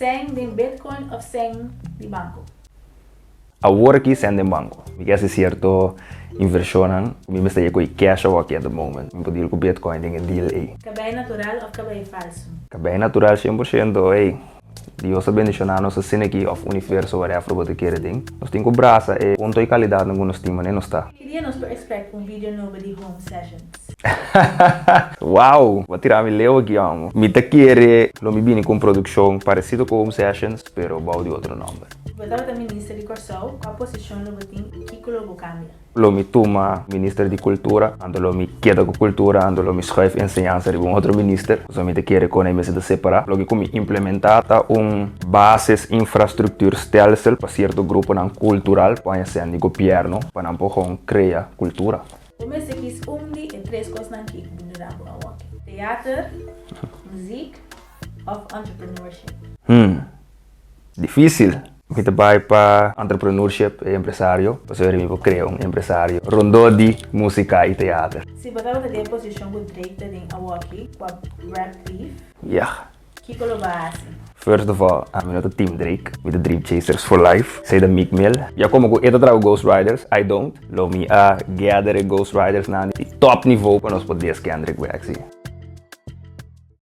Sèn den Bitcoin òf sèn di banko? Awor aki sèn den banko. Mi ke hasi sierto invershonnan ku mi mester yega ku e cash awor aki at the moment. Mi por deal ku Bitcoin den e deal ei. Kabei natural òf kabei falsu? Kabei natural 100%, ey. Dios a bendishoná nos asina aki òf universo whatever bo ta kere den. Nos tin ku brasa e punto i kalidatnan ku nos tin manera nos ta. Ki dia nos por expect un video nobo di Home Sessions? Wow! Bo a tira mi leu aki amo. Mi ta kere lo mi bini ku un produkshon paresido ku Home Sessions pero bou di otro nòmber. Bo tabata minister di Kòrsou, kua posishon lo bo tin i kiko lo bo kambia? Lo mi tuma minister di cultura, anto lo mi keda cu cultura, anto lo mi schuif enseñansa riba un otro minister, pasobra mi ta kere con e mester ta separa. Loke cu mi implementa ta un basis infrastructuurstelsel pa cierto gruponan cultural por haña cen di gobierno pa nan por gewoon crea cultura. Bo mester kies un di e tres cosnan ki ku bo duna bo awoki, teater, muziek of entrepreneurship. Hmm. Difícil. Mi ta bai pa entrepreneurship, e empresario, pasobra mi por crea un empresario rondó di musica y teater. Si bo tabata den e posicion cu Drake ta den awoki cu a rap beef, Yah. kico lo bo a haci? First of all, ami no ta team Drake, mi ta Dream Chasers for life, esey ta Meek Mill. Ya como cu e ta traha cu Ghost Riders, I don't, lo mi a gather e Ghost Riders nan di top niveau pa nos por diss Kendrick bek, si.